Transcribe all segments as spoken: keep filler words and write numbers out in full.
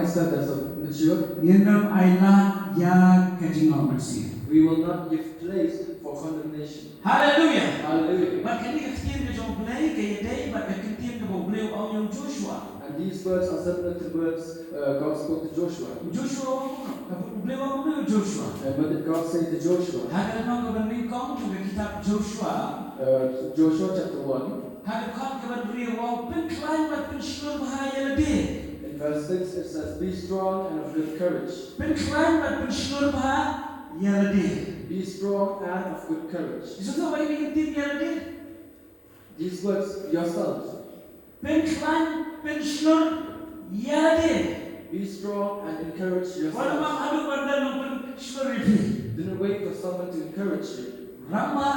Stand as a mature. Ngin ym ai lad ïa ka jinglong mynsiem. We will not give place for condemnation. Haleluia. Hallelujah. Bad kane ka ktien ka jong U Blei ka ïadei bad ka ktien kaba U Blei u ong ïa u Joshua. And these words are similar to the words uh, God spoke to Joshua. U Joshua u ong kumno? Kaba U Blei u ong kumno ïa u Joshua? And what did God say to Joshua? Ha ka lynnong kaba nyngkong jong ka kitab Joshua. Uh, Joshua chapter one. Ha ka dkhot kaba hynriew u ong pynkhlaiñ bad pynshlur bha ïa lade. In verse six it says, "Be strong and of good courage." Pynkhlaiñ bad pynshlur bha ïa lade. Be strong and of good courage. Isynei ba ïa ka ktien ïa lade. These words, yourself. Pynkhlaiñ pynshlur ïa lade. Be strong and encourage Wat ym yourself. haduh ban don nongpynshlur ïa phi. Do not wait for someone to encourage you. Rangbah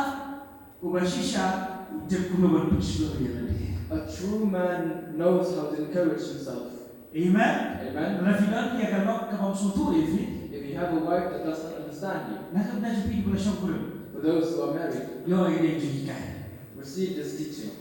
uba shisha u tip kumno ban pynshlur ïa lade. A true man knows how to encourage himself. Amen. Amen. Lada phi don ïa ka lok ka bym sngewthuh ïa phi. If you have a wife that does not understand you, Na ka bynta jong phi kiba la shongkurim, for those who are married, ïoh ïa kane ka jinghikai. receive this teaching.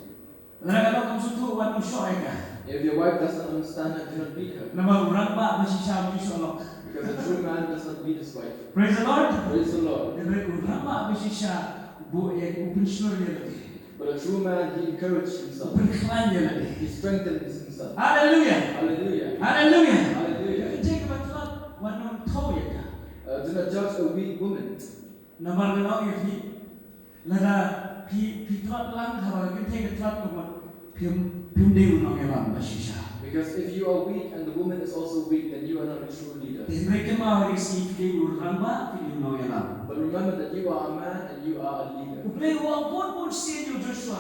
Lada ka lok kam sngewthuh, wat ym shoh ïa ka. If your wife does not understand, then do not beat her. Namar u rangbah ba shisha um ju shoh lok. Because a true man does not beat his wife. Praise the Lord. Praise the Lord. Hynrei u rangbah ba shisha u buh ïa, u pynshlur ïa lade. But a true man, he encouraged U himself. pynkhlaiñ ïa lade. He strengthened himself. Haleluia. Hallelujah. Haleluia. Hallelujah. Kynthei kaba tlot wat nym thew ïa ka. Uh, do not judge a weak woman. Namar nga ong ïa phi, lada phi, phi tlot lang haba ka kynthei ka tlot ka mut, phim, phim dei u nongïalam ba shisha. Because if you are weak and the woman is also weak, then you are not a true leader. Hynrei kynmaw, phi dei u rangbah, phi dei u nongïalam. But remember that you are a man and you are a leader. U Blei u ong bun bun sien ïa u Joshua.